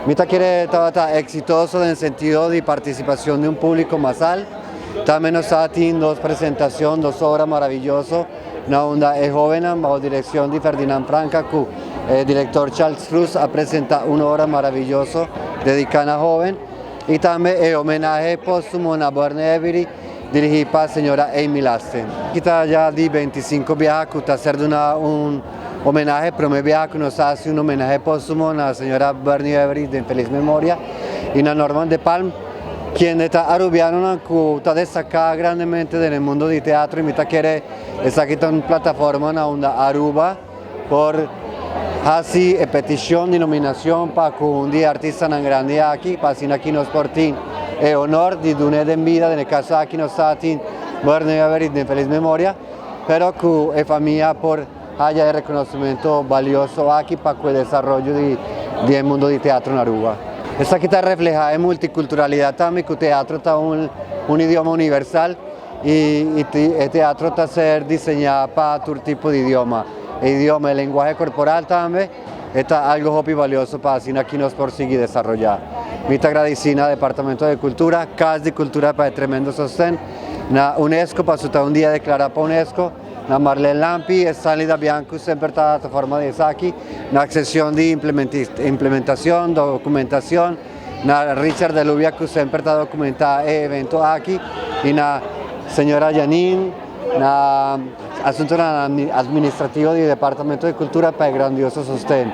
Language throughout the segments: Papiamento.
Mi ta kere tabata exitoso den sentido di participacion di un publico masal. Tambe nos tabatin dos presentacion, dos obra maravilloso na unda e hobennan bajo direccion di Ferdinand Franca cu e director Charles Cruz a presenta un obra maravilloso dedica na hoben y tambe e homenahe postumo na Bernie Every dirigi pa señora Amy Lasten. Aki ta ya di 25 biaha cu ta ser duna un homenahe, prome biaha cu nos ta haci un homenahe postumo na señora Bernie Every den feliz memoria y na Norman de Palm, kende ta Arubianonan cu ta destaca grandemente den e mundo di teatro y mi ta kere esaki ta un plataforma na unda Aruba por haci e peticion di nominacion pa cu un di e artistanan grandi aki, pa asina aki nos por tin e honor di dun'e den bida, den e caso aki nos ta tin Bernie Every den feliz memoria, pero cu e famia por haya e reconocimento balioso aki pa cu e desaroyo di e mundo di teatro na Aruba. Esaki ta refleha e multiculturalidad tambe, cu teatro ta un idioma universal y e teatro ta ser diseña pa tur tipo di idioma. E idioma, e lenguahe corporal tambe, e ta algo hopi valioso pa asina aki nos por sigui desaroya. Mi ta agradeci na Departamento de Cultura, Cas di Cultura pa e tremendo sosten, na UNESCO pa su ta un dia declara pa UNESCO, na Marlene Lampi, Stanley Dabian cu semper ta ta forma di esaki, na seccion di implementacion, documentacion, na Richard de Lubia cu semper ta documenta e evento aki, y na señora Janine, na asuntonan administrativo di Departamento di Cultura pa e grandioso sosten.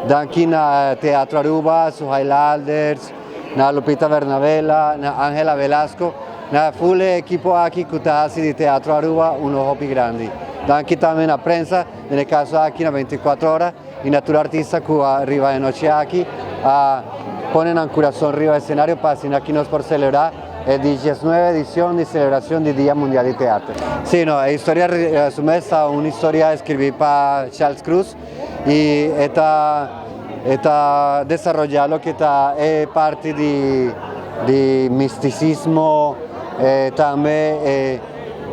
Danki na Teatro Aruba, Suhaila Alders, na Lupita Bernabela, na Angela Velasco, na full e ekipo aki cu ta haci di Teatro Aruba uno hopi grandi. Danki tambe na prensa, den e caso aki na 24 Ora, y na tur artista cu a riba e nochi aki a pone nan curason riba escenario pa asina aki nos por celebra e 19 edicion di celebracion di Dia Mundial di Teatro. Si, no, e historia su mes ta un historia escribi pa Charles Cruz y e ta desaroya loke ta e parti di misticismo, tambe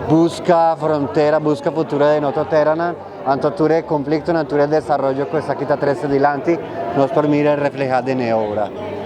busca frontera, busca futuro di otro tera, anto tur e conflicto, tur e desaroyo cu esaki ta trece dilanti, nos por mira refleha den e obra.